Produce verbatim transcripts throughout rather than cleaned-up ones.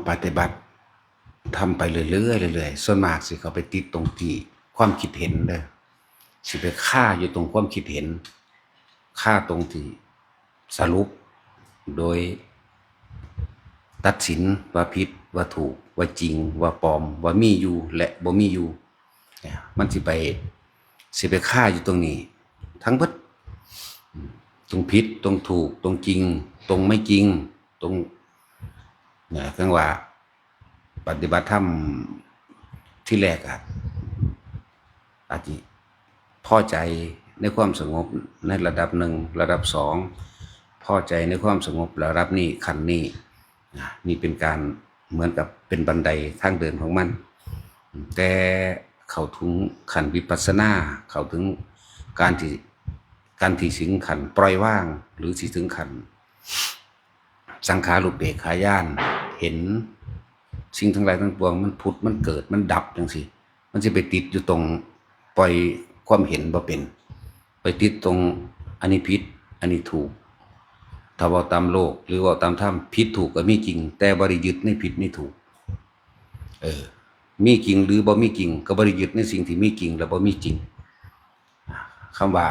ปฏิบัติทำไปเรื่อยๆเรื่อยๆ ส่วนมากสิเขาไปติดตรงที่ความคิดเห็นเด้อ สิไปคาอยู่ตรงความคิดเห็น คาตรงที่สรุป โดยตัดสินว่าผิด ว่าถูก ว่าจริง ว่าปลอม ว่ามีอยู่และบ่มีอยู่ เนี่ย มันสิไป สิไปคาอยู่ตรงนี้ ทั้งเบิด ตรงผิด ตรงถูก ตรงจริง ตรงไม่จริง ตรง เนี่ย จั่งว่า ปฏิบัติธรรมที่แรกอะ อาจจะพอใจในความสงบในระดับหนึ่ง ระดับสอง พอใจในความสงบระดับนี้ ขั้นนี้ อ่ะ นี่เป็นการเหมือนกับเป็นบันไดทางเดินของมัน แต่เข้าถึงขั้นวิปัสสนา เข้าถึงการที่ การที่ถึงขั้นปล่อยวาง หรือที่ถึงขั้นสังขารูปเบกขาญาณ เห็นสิ่งทั้งหลายทั้งปวงมันผุด มันเกิด มันดับจั่งซี้ มันสิไปติดอยู่ตรงปล่อยความเห็นบ่เป็น ไปติดตรงอันนี้ผิด อันนี้ถูก ถ้าเว้าตามโลกหรือเว้าตามธรรม ผิดถูกก็มีจริง แต่บ่ได้ยึดในผิดในถูก เออ มีจริงหรือบ่มีจริง ก็บ่ได้ยึดในสิ่งที่มีจริงและบ่มีจริง คำว่า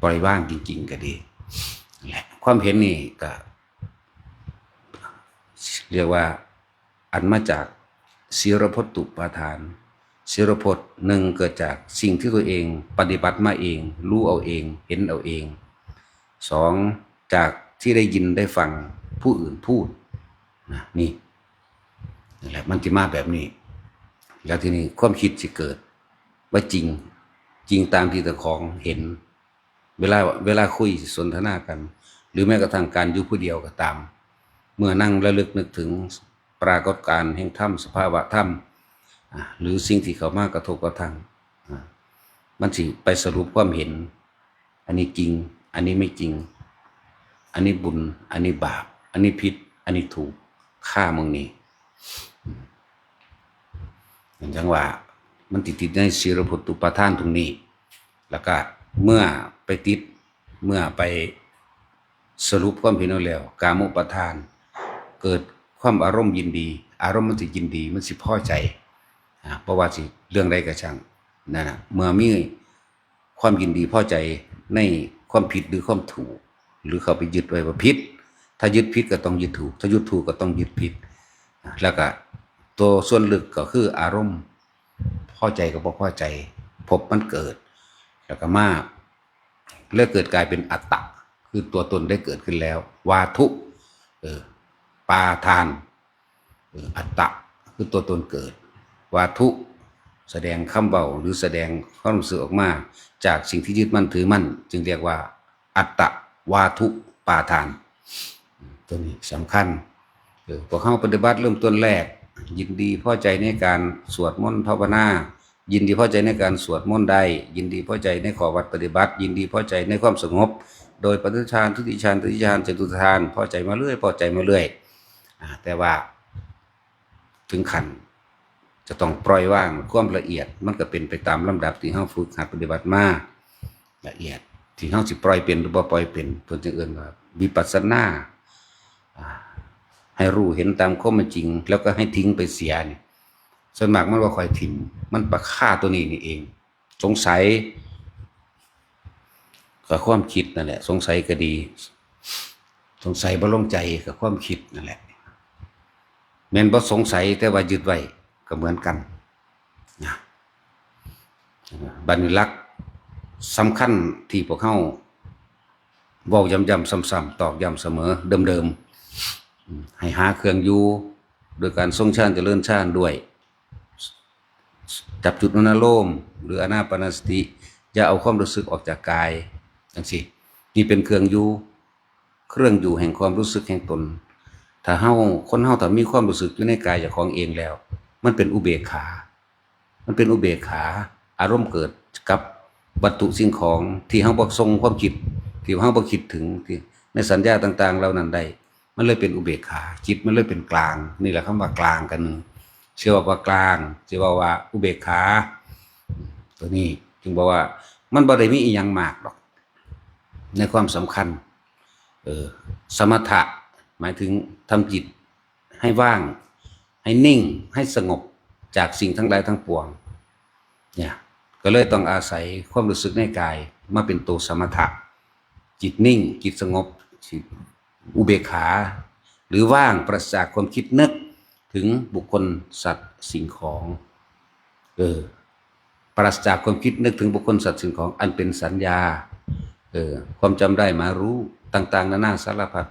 ปล่อยวางจริงๆก็ดี และความเห็นนี่ก็เรียกว่าอันมาจากสีลพจน์อุปาทาน สีลพจน์หนึ่งเกิดจากสิ่งที่ตัวเองปฏิบัติมาเอง รู้เอาเอง เห็นเอาเอง สอง จากที่ได้ยินได้ฟังผู้อื่นพูด นะ นี่ นั่นแหละ มันจะมาแบบนี้ แล้วทีนี้ความคิดสิเกิด ว่าจริง จริงตามที่เจ้าของเห็น เวลา เวลาคุยสนทนากัน หรือแม้กระทั่งการอยู่ผู้เดียวก็ตาม เมื่อนั่งระลึกนึกถึงปรากฏการณ์แห่งธรรม สภาวะธรรม อ่ะ หรือสิ่งที่เข้ามากระทบกระทั่ง อ่ะ มันสิไปสรุปความเห็น อันนี้จริง อันนี้ไม่จริง อันนี้บุญ อันนี้บาป อันนี้ผิด อันนี้ถูก คาหม่องนี้ เห็นจั่งว่า มันติดติดในสีลพจน์อุปาทานตรงนี้ แล้วก็เมื่อไปติด เมื่อไปสรุปความเห็นเอาแล้ว กามุปาทาน เกิดความอารมณ์ยินดี อารมณ์มันสิยินดี มันสิพอใจ อ่า เพราะว่าสิเรื่องใดก็ช่าง นั่นน่ะ เมื่อมีความยินดีพอใจในความผิดหรือความถูก หรือเขาไปยึดไว้ว่าผิด ถ้ายึดผิดก็ต้องยึดถูก ถ้ายึดถูกก็ต้องยึดผิด แล้วก็ตัวส่วนลึกก็คืออารมณ์พอใจกับบ่พอใจ ภพมันเกิด แล้วก็มา แล้วเกิดกลายเป็นอัตตะ คือตัวตนได้เกิดขึ้นแล้ว วาทุ เออ ปาทาน เออ อัตตะ คือตัวตนเกิด วาทุ แสดงคำเว้าหรือแสดงความรู้สึกออกมา จากสิ่งที่ยึดมั่นถือมั่น จึงเรียกว่าอัตตะวาทุปาทาน ตัวนี้สำคัญ เออ พวกเฮาปฏิบัติเริ่มต้นแรก ยินดีพอใจในการสวดมนต์ภาวนา ยินดีพอใจในการสวดมนต์ได้ ยินดีพอใจในข้อวัดปฏิบัติ ยินดีพอใจในความสงบ โดยปัจจุฌาน ทุติฌาน ตติฌาน จตุตฌาน พอใจมาเรื่อย พอใจมาเรื่อย อ่า แต่ว่าถึงขั้นจะต้องปล่อยวางความละเอียด มันก็เป็นไปตามลำดับที่เฮาฝึกหัดปฏิบัติมา ละเอียด ที่เฮาสิปล่อยเป็นหรือบ่ปล่อยเป็น เพิ่นจึงเอิ้นว่าวิปัสสนา อ่า ให้รู้เห็นตามความเป็นจริง แล้วก็ให้ทิ้งไปเสียนี่ ส่วนมากมันบ่ค่อยถิ่ม มันไปคาตัวนี้นี่เอง สงสัย ก็ความคิดนั่นแหละ สงสัยก็ดี สงสัยบ่ลงใจก็ความคิดนั่นแหละ แม่นบ่สงสัยแต่ว่ายึดไว้ก็เหมือนกันนะ บัดนี้หลักสำคัญที่พวกเฮาเว้าย้ำๆซ้ำๆ ตอกย้ำเสมอเดิมๆ ให้หาเครื่องอยู่ โดยการทรงฌานเจริญฌานด้วย จับจุดอนุโลม หรืออานาปานสติ อย่าเอาความรู้สึกออกจากกาย จั่งซี้ นี่เป็นเครื่องอยู่ เครื่องอยู่แห่งความรู้สึกแห่งตน ถ้าเฮา คนเฮาถ้ามีความรู้สึกอยู่ในกายเจ้าของเองแล้ว มันเป็นอุเบกขา มันเป็นอุเบกขา อารมณ์เกิดกับวัตถุสิ่งของที่เฮาบ่ส่งความคิด ที่เฮาบ่คิดถึง ที่ในสัญญาต่างๆเหล่านั้นได้ มันเลยเป็นอุเบกขา จิตมันเลยเป็นกลาง นี่แหละคำว่ากลางกันหนึ่ง สิเว้าว่ากลาง สิเว้าว่าอุเบกขา ตัวนี้จึงบอกว่ามันบ่ได้มีอีหยังมากดอก ในความสำคัญ เออ สมถะ หมายถึงทำจิต ให้ว่าง ให้นิ่ง ให้สงบจากสิ่งทั้งหลายทั้งปวง เนี่ย ก็เลยต้องอาศัยความรู้สึกในกายมาเป็นตัวสมถะ จิตนิ่ง จิตสงบ จิตอุเบกขา หรือว่างปราศจากความคิดนึกถึงบุคคลสัตว์สิ่งของ เออ ปราศจากความคิดนึกถึงบุคคลสัตว์สิ่งของอันเป็นสัญญา เออ ความจำได้หมายรู้ต่างๆ นานาสารพัด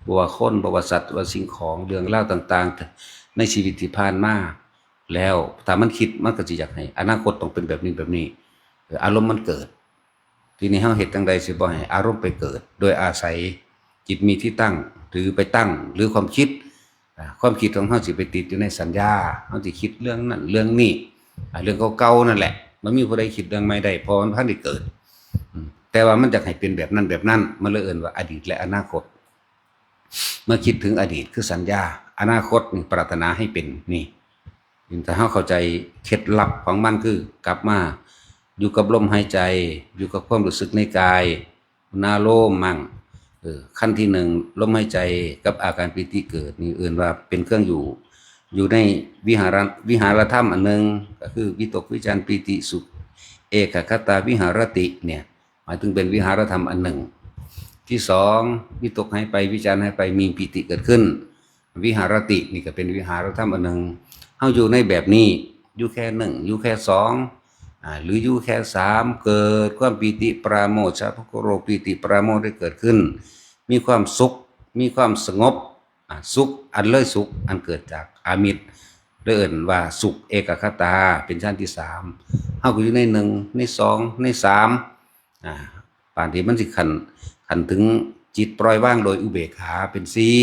บ่ว่าคน บ่ว่าสัตว์ บ่ว่าสิ่งของ เรื่องราวต่างๆ ในชีวิตที่ผ่านมา แล้วถ้ามันคิดมันก็สิอยากให้อนาคตต้องเป็นแบบนี้แบบนี้ เออ อารมณ์มันเกิด ทีนี้เฮาเฮ็ดจั่งใดสิบ่ให้อารมณ์ไปเกิด โดยอาศัยจิตมีที่ตั้ง หรือไปตั้ง หรือความคิด อ่า ความคิดของเฮาสิไปติดอยู่ในสัญญา เฮาสิคิดเรื่องนั้นเรื่องนี้ อ่า เรื่องเก่าๆ นั่นแหละ มันมีผู้ใดคิดเรื่องใหม่ได้ เพราะมันบ่ทันได้เกิด อืม แต่ว่ามันอยากให้เป็นแบบนั้นแบบนั้น มันเลยเอิ้นว่าอดีตและอนาคต เมื่อคิดถึงอดีตคือสัญญา อนาคตนี่ปรารถนาให้เป็น นี่ ถ้าเฮาเข้าใจเคล็ดลับของมันคือกลับมาอยู่กับลมหายใจ อยู่กับความรู้สึกในกาย อุณาโลมมั่ง เออ ขั้นที่หนึ่ง ลมหายใจกับอาการปีติเกิด นี่เอิ้นว่าเป็นเครื่องอยู่ อยู่ในวิหาร วิหารธรรมอันหนึ่ง ก็คือวิตกวิจารปีติสุข เอกัคคตาวิหารติ เนี่ย หมายถึงเป็นวิหารธรรมอันหนึ่ง ที่สอง วิตกหายไป วิจารหายไป มีปีติเกิดขึ้น วิหารติ นี่ก็เป็นวิหารธรรมอันหนึ่ง เฮาอยู่ในแบบนี้ อยู่แค่หนึ่ง อยู่แค่สอง อ่า หรืออยู่แค่สาม เกิดความปีติปราโมทย์ สาธุโกโร ปีติปราโมทย์ได้เกิดขึ้น มีความสุข มีความสงบ อ่า สุข อันเลยสุข อันเกิดจากอามิตร เลยเอิ้นว่าสุขเอกัคคตา เป็นชั้นที่สาม เฮาก็อยู่ในหนึ่ง ในสอง ในสาม อ่า ปานที่มันสิขั้น ขั้นถึงจิตปล่อยวางโดยอุเบกขาเป็นสี่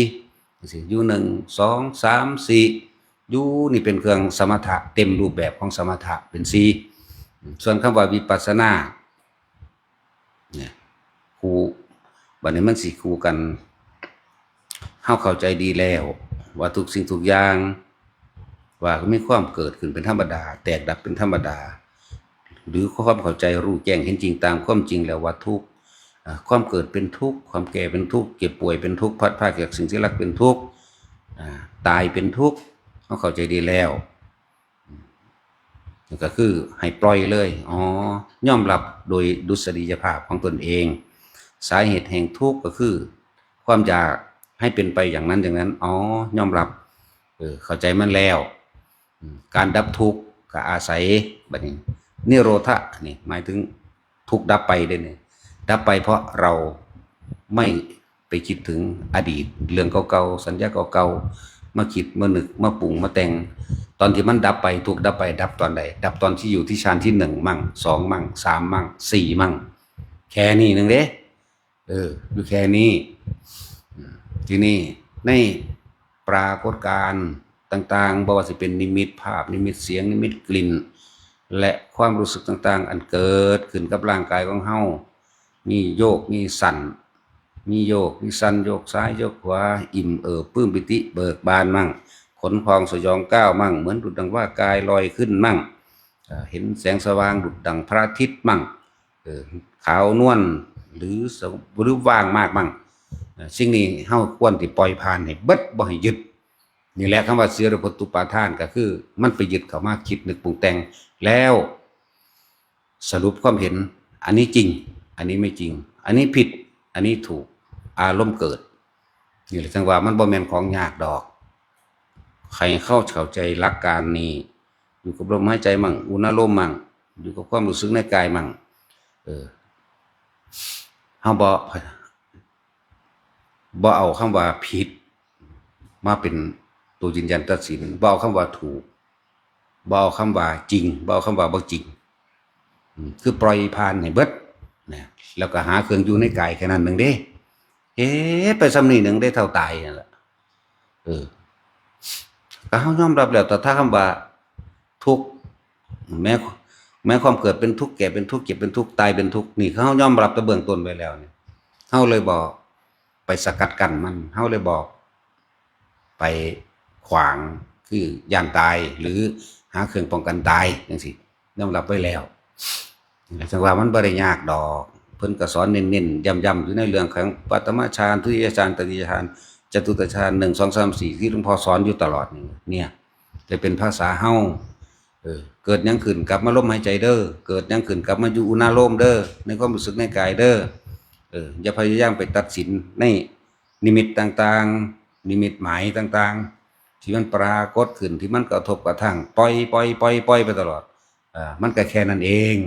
จั่งซี้ อยู่หนึ่ง สอง สาม สี่ อยู่นี่เป็นเครื่องสมถะ เต็มรูปแบบของสมถะเป็นสี่ ส่วนคำว่าวิปัสสนา เนี่ย คู่ บัดนี้มันสิคู่กัน เฮาเข้าใจดีแล้ว ว่าทุกสิ่งทุกอย่าง ว่ามีความเกิดขึ้นเป็นธรรมดา แตกดับเป็นธรรมดา หรือความเข้าใจรู้แจ้งเห็นจริงตามความจริงแล้วว่าทุกข์ อ่า ความเกิดเป็นทุกข์ ความแก่เป็นทุกข์ เจ็บป่วยเป็นทุกข์ พลัดพรากจากสิ่งที่รักเป็นทุกข์ อ่า ตายเป็นทุกข์ เฮาเข้าใจดีแล้ว ก็คือให้ปล่อยเลย อ๋อ ยอมรับโดยดุษฎียภาพของตนเอง สาเหตุแห่งทุกข์ก็คือความอยากให้เป็นไปอย่างนั้นอย่างนั้น อ๋อ ยอมรับ เออ เข้าใจมันแล้ว อืม การดับทุกข์ก็อาศัย บัดนี้ นิโรธะ นี่หมายถึงทุกข์ดับไปเด้เนี่ย ดับไปเพราะเราไม่ไปคิดถึงอดีต เรื่องเก่าๆ สัญญาเก่าๆ มาคิด มานึก มาปรุง มาแต่ง ตอนที่มันดับไป ทุกข์ดับไป ดับตอนใด ดับตอนที่อยู่ที่ฌานที่หนึ่งมั่ง สองมั่ง สามมั่ง สี่มั่ง แค่นี้หนึ่งเด้ เออ อยู่แค่นี้ อืม ทีนี้ในปรากฏการณ์ต่างๆ บ่ว่าสิเป็นนิมิตภาพ นิมิตเสียง นิมิตกลิ่น และความรู้สึกต่างๆ อันเกิดขึ้นกับร่างกายของเฮา มีโยก มีสั่น มีโยก มีสั่น โยกซ้าย โยกขวา อิ่มเอิบ ปลื้มปีติ เบิกบานมั่ง ขนพองสยองก้าวมั่ง เหมือนดุจดังว่ากายลอยขึ้นมั่ง เอ่อ เห็นแสงสว่างดุจดังพระอาทิตย์มั่ง เออ ขาวนวล หรือสว- หรือว่างมากมั่ง เอ่อ สิ่งนี้เฮาควรที่ปล่อยผ่านให้เบิด บ่ให้ยึด นี่แหละคำว่าเสียรพตุปาทาน ก็คือมันไปยึดเข้ามาคิดนึกปรุงแต่ง แล้วสรุปความเห็น อันนี้จริง อันนี้ไม่จริง อันนี้ผิด อันนี้ถูก อารมณ์เกิด นี่แหละจั่งว่ามันบ่แม่นของยากดอก ให้เข้า เข้าใจหลักการนี้ อยู่กับลมหายใจมั่ง อุณาโลมมั่ง อยู่กับความรู้สึกในกายมั่ง เออ เฮาบ่ บ่เอาคำว่าผิดมาเป็นตัวยืนยันตัดสิน บ่เอาคำว่าถูก บ่เอาคำว่าจริง บ่เอาคำว่าบ่จริง อืม คือปล่อยผ่านให้เบิดนะ แล้วก็หาเครื่องอยู่ในกายแค่นั้นหนึ่งเด้ เฮ็ดไปส่ำนี้หนึ่งได้เท่าตายนั่นแหละ เออ ก็เฮายอมรับแล้ว แต่ถ้าคำว่าทุกข์ แม้ แม้ความเกิดเป็นทุกข์ แก่เป็นทุกข์ เจ็บเป็นทุกข์ ตายเป็นทุกข์ นี่เฮายอมรับแต่เบื้องต้นไว้แล้วเนี่ย เฮาเลยบ่ไปสกัดกั้นมัน เฮาเลยบ่ไปขวาง คือย้านตาย หรือหาเครื่องป้องกันตายจั่งซี้ ยอมรับไว้แล้ว จั่งว่ามันบ่ได้ยากดอก เพิ่นก็สอนเน้นๆ ย้ำๆ อยู่ในเรื่องของปฐมฌาน ทุติยฌาน ตติยฌาน จตุตฌานหนึ่ง สอง สาม สี่ ที่หลวงพ่อสอนอยู่ตลอดนี่ เนี่ย จะเป็นภาษาเฮา เออ เกิดหยังขึ้นกลับมาลมหายใจเด้อ เกิดหยังขึ้นกลับมาอยู่อุณาโลมเด้อ ในความรู้สึกในกายเด้อ เออ อย่าพยายามไปตัดสินในนิมิตต่างๆ นิมิตหมายต่างๆ ที่มันปรากฏขึ้น ที่มันกระทบกระทั่ง ปล่อย ปล่อย ปล่อย ปล่อยไปตลอด อ่า มันก็แค่นั้นเอง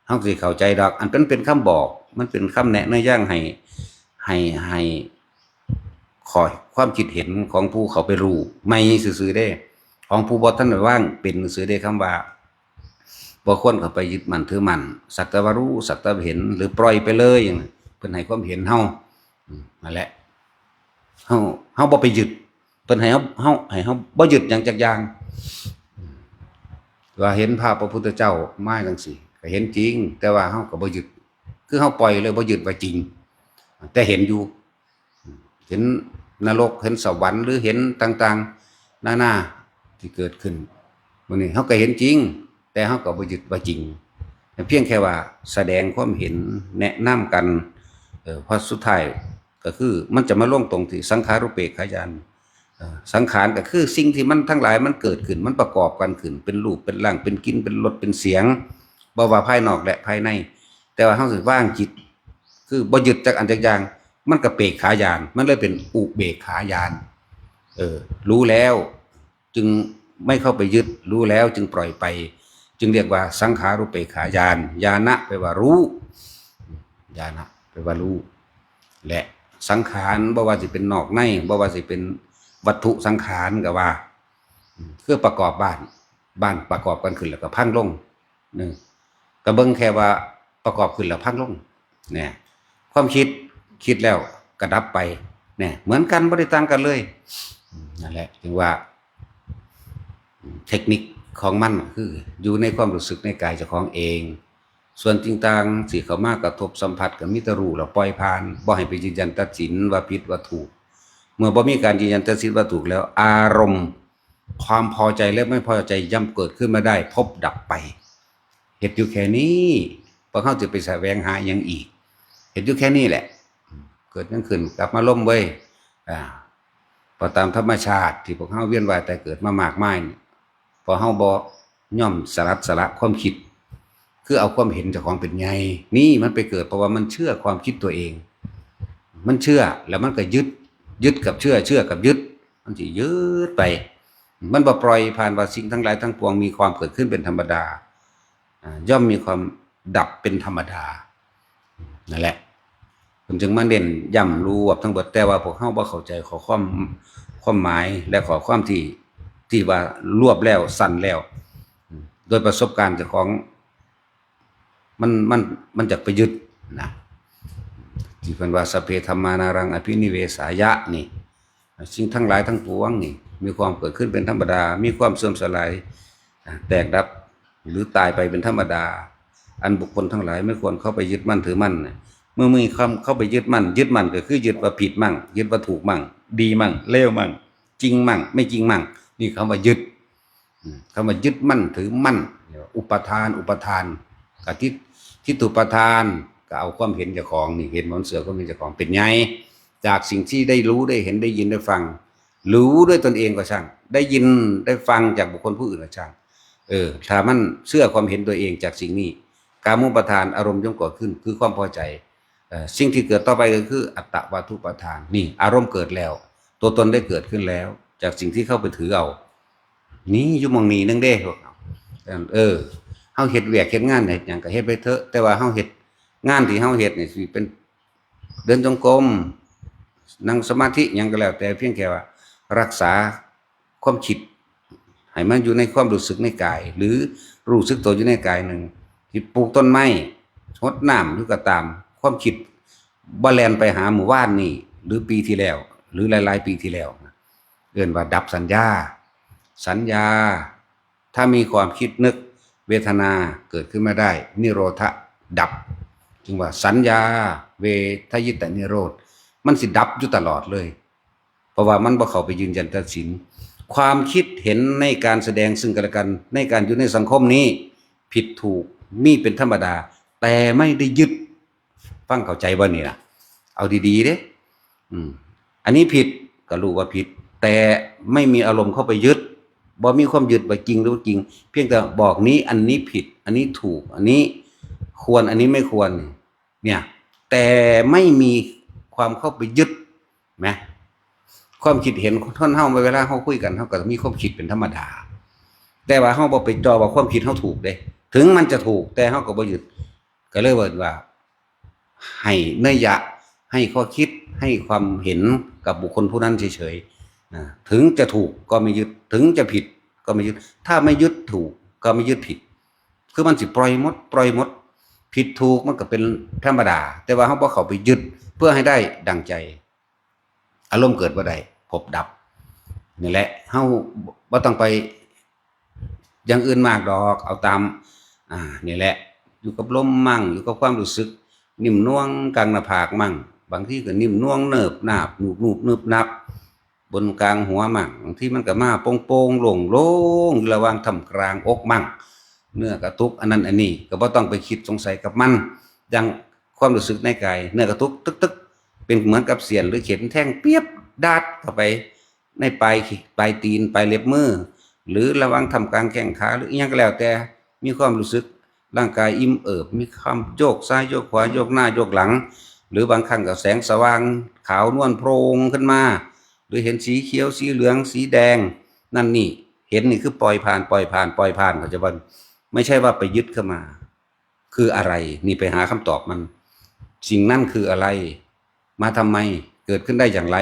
เฮาสิเข้าใจดอก อันเป็น เป็นคำบอก มันเป็นคำแนะนำย่างให้ ให้ ให้ ข้อความคิดเห็นของผู้เข้าไปรู้ใหม่ซื่อๆเด้ ของผู้บ่ทันได้วางเป็นซื่อๆเด้ คำว่าบ่ควรเข้าไปยึดมั่นถือมั่น สักแต่ว่ารู้ สักแต่ว่าเห็น หรือปล่อยไปเลย อย่างนั้น เพิ่นให้ความเห็นเฮา อืม นั่นแหละ เฮา เฮาบ่ไปยึด เพิ่นให้เฮา เฮา ให้เฮาบ่ยึดหยังจักอย่าง อืม ว่าเห็นภาพพระพุทธเจ้ามาจังซี่ ก็เห็นจริง แต่ว่าเฮาก็บ่ยึด คือเฮาปล่อยเลย บ่ยึดว่าจริง แต่เห็นอยู่ เห็นนรก เห็นสวรรค์ หรือเห็นต่างๆ นานาที่เกิดขึ้น มื้อนี้เฮาก็เห็นจริง แต่เฮาก็บ่ยึดว่าจริง เพียงแค่ว่าแสดงความเห็นแนะนำกัน เอ่อ เพราะสุดท้ายก็คือมันจะมาลงตรงที่สังขารุปเปกขาญาณ เอ่อ สังขารก็คือสิ่งที่มันทั้งหลายมันเกิดขึ้น มันประกอบกันขึ้น เป็นรูป เป็นร่าง เป็นกลิ่น เป็นรส เป็นเสียง บ่ว่าภายนอกและภายใน แต่ว่าเฮาสิวางจิต คือบ่ยึดจักอันจักอย่าง มันก็เปกขาญาณ มันเลยเป็นอุเบกขาญาณ เออ รู้แล้วจึงไม่เข้าไปยึด รู้แล้วจึงปล่อยไป จึงเรียกว่าสังขารุปเปกขาญาณ ญาณะแปลว่ารู้ ญาณะแปลว่ารู้ และสังขาร บ่ว่าสิเป็นนอกใน บ่ว่าสิเป็นวัตถุสังขารก็ว่า อืม คือประกอบบ้าน บ้านประกอบกันขึ้นแล้วก็พังลง เออ ก็เบิ่งแค่ว่าประกอบขึ้นแล้วพังลง เนี่ย ความคิด คิดแล้วก็ดับไป เนี่ย เหมือนกัน บ่ได้ต่างกันเลย อืม นั่นแหละ จึงว่า อืม เทคนิคของมันคืออยู่ในความรู้สึกในกายเจ้าของเอง ส่วนสิ่งต่างที่เข้ามากระทบสัมผัสก็มีแต่รู้แล้วปล่อยผ่าน บ่ให้ไปยืนยันตัดสินว่าผิดว่าถูก เมื่อบ่มีการยืนยันตัดสินว่าถูกแล้ว อารมณ์ความพอใจและไม่พอใจย่อมเกิดขึ้นมาได้ พบดับไป เฮ็ดอยู่แค่นี้ พวกเฮาจะไปแสวงหาหยังอีก เฮ็ดอยู่แค่นี้แหละ เกิดหยังขึ้นกลับมาลมเว้ย อ่า เพราะตามธรรมชาติที่พวกเฮาเวียนว่ายตายเกิดมามากมายเนี่ย พอเฮาบ่ยอมสลัดสละความคิด คือเอาความเห็นเจ้าของเป็นใหญ่ นี่มันไปเกิดเพราะว่ามันเชื่อความคิดตัวเอง มันเชื่อแล้วมันก็ยึด ยึดกับเชื่อ เชื่อกับยึด มันสิยึดไป มันบ่ปล่อยผ่านว่าสิ่งทั้งหลายทั้งปวงมีความเกิดขึ้นเป็นธรรมดา อ่า ย่อมมีความดับเป็นธรรมดา นั่นแหละ เพิ่นจึงมาเน้นย้ำรวบทั้งเบิด แต่ว่าพวกเฮาบ่เข้าใจข้อความ ความหมายและข้อความที่ ที่ว่ารวบแล้วสั้นแล้ว โดยประสบการณ์เจ้าของ มัน มัน มันจักไปยึดนะ ที่เพิ่นว่า สัพเพธัมมานารังอภินิเวสายะนี่ สิ่งทั้งหลายทั้งปวงนี่ มีความเกิดขึ้นเป็นธรรมดา มีความเสื่อมสลาย อ่า แตกดับ หรือตายไปเป็นธรรมดา อันบุคคลทั้งหลายไม่ควรเข้าไปยึดมั่นถือมั่นน่ะ เมื่อมีความเข้าไปยึดมั่น ยึดมั่นก็คือยึดว่าผิดมั่ง ยึดว่าถูกมั่ง ดีมั่ง เลวมั่ง จริงมั่ง ไม่จริงมั่ง นี่คำว่ายึด อืม คำว่ายึดมั่นถือมั่น เรียกว่าอุปาทาน อุปาทาน กับทิฏ ทิฏฐุปาทาน ก็เอาความเห็นเจ้าของนี่ เห็นมันเสือความเห็นเจ้าของเป็นไง จากสิ่งที่ได้รู้ได้เห็นได้ยินได้ฟัง รู้ด้วยตนเองก็ช่าง ได้ยินได้ฟังจากบุคคลผู้อื่นก็ช่าง เออ ถ้ามันเชื่อความเห็นตัวเองจากสิ่งนี้ กามุปาทานอารมณ์ย่อมก่อขึ้น คือความพอใจ เอ่อ สิ่งที่เกิดต่อไปก็คืออัตตวาทุปาทาน นี่อารมณ์เกิดแล้ว ตัวตนได้เกิดขึ้นแล้ว จากสิ่งที่เข้าไปถือเอา นี่อยู่หม่องนี้นึงเด้ เออ เฮาเฮ็ดเวียกเฮ็ดงานเฮ็ดหยังก็เฮ็ดไปเถอะ แต่ว่าเฮาเฮ็ดงานที่เฮาเฮ็ดนี่สิเป็นเดินจงกรม นั่งสมาธิหยังก็แล้วแต่ เพียงแค่ว่ารักษาความคิดให้มันอยู่ในความรู้สึกในกาย หรือรู้สึกตัวอยู่ในกายหนึ่ง ที่ปลูกต้นไม้ รดน้ำอยู่ก็ตาม ความคิดบ่แล่นไปหามื้อวานนี่ หรือปีที่แล้ว หรือหลายๆปีที่แล้วนะ เอิ้นว่าดับสัญญา สัญญา ถ้ามีความคิดนึก เวทนาเกิดขึ้นมาได้ นิโรธะดับ จึงว่าสัญญา เวทยิตนิโรธ มันสิดับอยู่ตลอดเลย เพราะว่ามันบ่เข้าไปยืนยันตัดสิน ความคิดเห็นในการแสดงซึ่งกันและกัน ในการอยู่ในสังคมนี้ ผิดถูกมีเป็นธรรมดา แต่ไม่ได้ยึด ฟังเข้าใจบ่นี่ล่ะ เอาดีๆเด้ อืม อันนี้ผิดก็รู้ว่าผิด แต่ไม่มีอารมณ์เข้าไปยึด บ่มีความยึดว่าจริงหรือว่าจริง เพียงแต่บอกนี้ อันนี้ผิด อันนี้ถูก อันนี้ควร อันนี้ไม่ควร เนี่ย แต่ไม่มีความเข้าไปยึด ไหม ความคิดเห็นคนเฮาเวลาเฮาคุยกันเฮาก็มีความคิดเป็นธรรมดา แต่ว่าเฮาบ่ไปจ่อว่าความคิดเฮาถูกเด้ ถึงมันจะถูก แต่เฮาก็บ่ยึด ก็เลยเอิ้นว่า ให้นัยยะ ให้ข้อคิด ให้ความเห็นกับบุคคลผู้นั้นเฉยๆ นะ ถึงจะถูกก็ไม่ยึด ถึงจะผิดก็ไม่ยึด ถ้าไม่ยึดถูกก็ไม่ยึดผิด คือมันสิปล่อยหมด ปล่อยหมด ผิดถูกมันก็เป็นธรรมดา แต่ว่าเฮาบ่เข้าไปยึดเพื่อให้ได้ดังใจ อารมณ์เกิดบ่ได้ ภพดับ นี่แหละ เฮาบ่ต้องไปอย่างอื่นมากดอก เอาตาม อ่า นี่แหละ อยู่กับลมมั่ง อยู่กับความรู้สึก นิ่มนวลกลางหน้าผากมั่ง บางทีก็นิ่มนวลเนิบนาบ หนูบหนูบนึบนับ บนกลางหัวมั่ง บางทีมันก็มาโป่งๆ โล่งๆ อยู่ระหว่างท่ามกลางอกมั่ง เนื้อกระตุกอันนั้นอันนี้ ก็บ่ต้องไปคิดสงสัยกับมัน อย่างความรู้สึกในกาย เนื้อกระตุกตึกๆ เป็นเหมือนกับเสี้ยนหรือเข็มแทงเปียบ ดาดเข้าไปในปลาย ปลายตีน ปลายเล็บมือ หรือระหว่างท่ามกลางแข้งขา หรืออิหยังก็แล้วแต่ มีความรู้สึกร่างกายอิ่มเอิบ มีความโยกซ้ายโยกขวา โยกหน้าโยกหลัง หรือบางครั้งก็แสงสว่างขาวนวลโพลงขึ้นมา หรือเห็นสีเขียว สีเหลือง สีแดง นั่นนี่ เห็นนี่คือปล่อยผ่าน ปล่อยผ่าน ปล่อยผ่าน เข้าใจบ่ ไม่ใช่ว่าไปยึดเข้ามา คืออะไร นี่ไปหาคำตอบมัน สิ่งนั้นคืออะไร มาทำไม เกิดขึ้นได้อย่างไร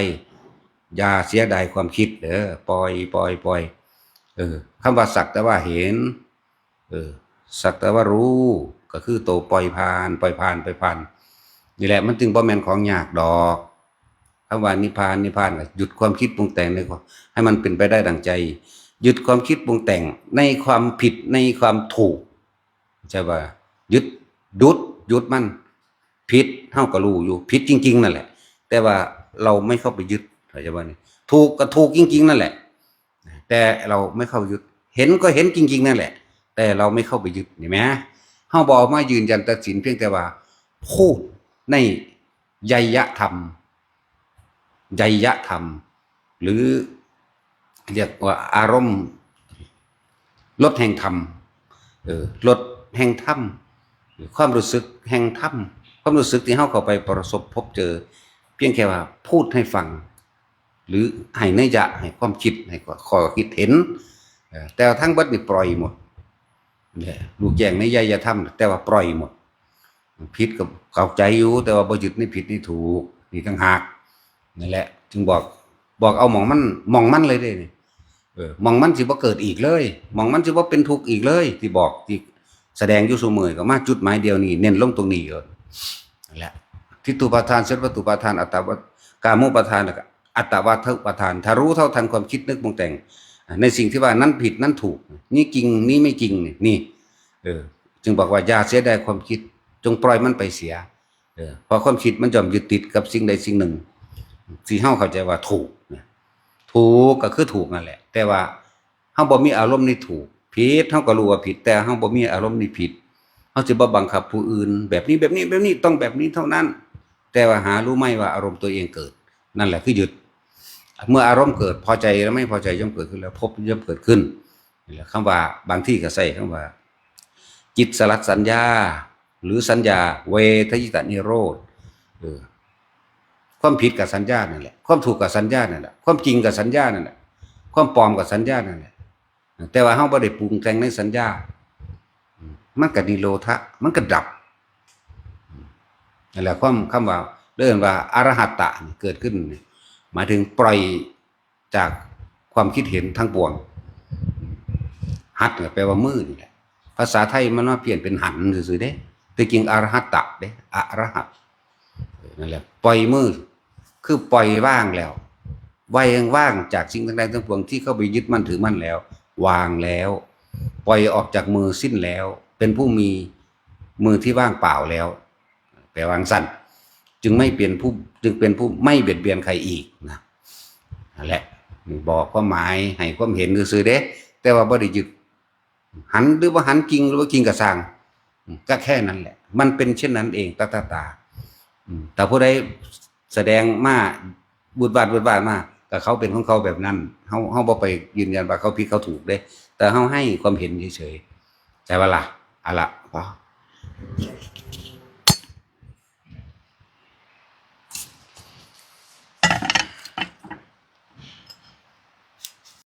อย่าเสียดายความคิดเด้อ ปล่อย ปล่อย ปล่อย เออ คำว่าสักแต่ว่าเห็น เออ สักแต่ว่ารู้ ก็คือโตปล่อยผ่าน ปล่อยผ่าน ปล่อยผ่าน นี่แหละ มันจึงบ่แม่นของยากดอก คำว่านิพพาน นิพพานก็หยุดความคิดปรุงแต่งเลย ให้มันเป็นไปได้ดังใจ หยุดความคิดปรุงแต่งในความผิด ในความถูก ใช่ป่ะ หยุด หยุด หยุดมัน ผิด เฮาก็รู้อยู่ ผิดจริงๆ นั่นแหละ แต่ว่าเราไม่เข้าไปยึด เข้าใจป่ะนี่ ถูกก็ถูกจริงๆ นั่นแหละ แต่เราไม่เข้ายึด เห็นก็เห็นจริงๆ นั่นแหละ แต่เราไม่เข้าไปยึด เห็นไหม เฮาบ่เอามายืนยันตัดสิน เพียงแต่ว่าพูดในไยยธรรม ไยยธรรม หรือเรียกว่าอารมณ์ รสแห่งธรรม เออ รสแห่งธรรม หรือความรู้สึกแห่งธรรม ความรู้สึกที่เฮาเข้าไปประสบพบเจอ เพียงแค่ว่าพูดให้ฟัง หรือให้นัยยะ ให้ความคิด ให้ข้อคิดเห็น เออ แต่ว่าทั้งเบิดนี่ปล่อยหมด เนี่ย รู้แจ้งในไยยธรรม แต่ว่าปล่อยหมด ผิดก็เข้าใจอยู่ แต่ว่าบ่ยึดในผิดในถูก นี่ต่างหาก นั่นแหละ จึงบอก บอกเอาหม่องมัน หม่องมันเลยเด้นี่ เออ หม่องมันสิบ่เกิดอีกเลย หม่องมันสิบ่เป็นทุกข์อีกเลย ที่บอก ที่แสดงอยู่ซุมื้อ ก็มาจุดหมายเดียวนี้ เน้นลงตรงนี้ก่อน นั่นแหละ ทิฏฐูปาทาน สันวัตถุปาทาน อัตตาวา กามูปาทาน แล้วก็อัตตวาทุปาทาน ถ้ารู้เท่าทันความคิดนึกปรุงแต่ง ในสิ่งที่ว่านั้นผิดนั้นถูก นี่จริง นี่ไม่จริง นี่ นี่ เออ จึงบอกว่าอย่าเสียดายความคิด จงปล่อยมันไปเสีย เออ เพราะความคิดมันย่อมยึดติดกับสิ่งใดสิ่งหนึ่ง ที่เฮาเข้าใจว่าถูกนะ ถูกก็คือถูกนั่นแหละ แต่ว่าเฮาบ่มีอารมณ์ในถูก ผิด เฮาก็รู้ว่าผิด แต่เฮาบ่มีอารมณ์ในผิด เฮาสิบ่บังคับผู้อื่น แบบนี้ แบบนี้ แบบนี้ ต้องแบบนี้เท่านั้น แต่ว่าหารู้ไหมว่าอารมณ์ตัวเองเกิด นั่นแหละคือยึด เมื่ออารมณ์เกิด พอใจและไม่พอใจย่อมเกิดขึ้น แล้วภพย่อมเกิดขึ้น นี่แหละ คำว่า บางทีก็ใช้คำว่า จิตสลัดสัญญา หรือสัญญา เวทยิตานิโรธ เออ ความผิดกับสัญญานั่นแหละ ความถูกกับสัญญานั่นแหละ ความจริงกับสัญญานั่นแหละ ความปลอมกับสัญญานั่นแหละ แต่ว่าเฮาบ่ได้ปรุงแต่งในสัญญา มันก็นิโรธะ มันก็ดับ นั่นแหละ ความ คำว่า เรื่องว่าอรหัตตะนี่เกิดขึ้นนี่ หมายถึงปล่อยจากความคิดเห็นทั้งปวง หัตถ์ก็แปลว่ามือนี่แหละ ภาษาไทยมันมาเปลี่ยนเป็นหันซื่อๆเด้ แต่จริงอรหัตตะเด้ อรหัต นั่นแหละ ปล่อยมือ คือปล่อยวางแล้ว วาง วางจากสิ่งทั้งหลายทั้งปวงที่เข้าไปยึดมั่นถือมั่นแล้ว วางแล้ว ปล่อยออกจากมือสิ้นแล้ว เป็นผู้มีมือที่ว่างเปล่าแล้ว แปลว่าจั่งซั่น จึงไม่เป็นผู้ จึงเป็นผู้ไม่เบียดเบียนใครอีกนะ นั่นแหละ บอกความหมาย ให้ความเห็นซื่อๆเด้ แต่ว่าบ่ได้ยึด หันหรือว่าหันจริงหรือว่าจริงก็ซ่าง อืม ก็แค่นั้นแหละ มันเป็นเช่นนั้นเอง ตะตะตา อืม แต่ผู้ใดแสดงมา วุดวาดวุดวาดมา ก็เขาเป็นของเขาแบบนั้น เฮาเฮาบ่ไปยืนยันว่าเขาผิดเขาถูกเด้ แต่เฮาให้ความเห็นเฉยๆ ใช่ปะล่ะ เอาละพอ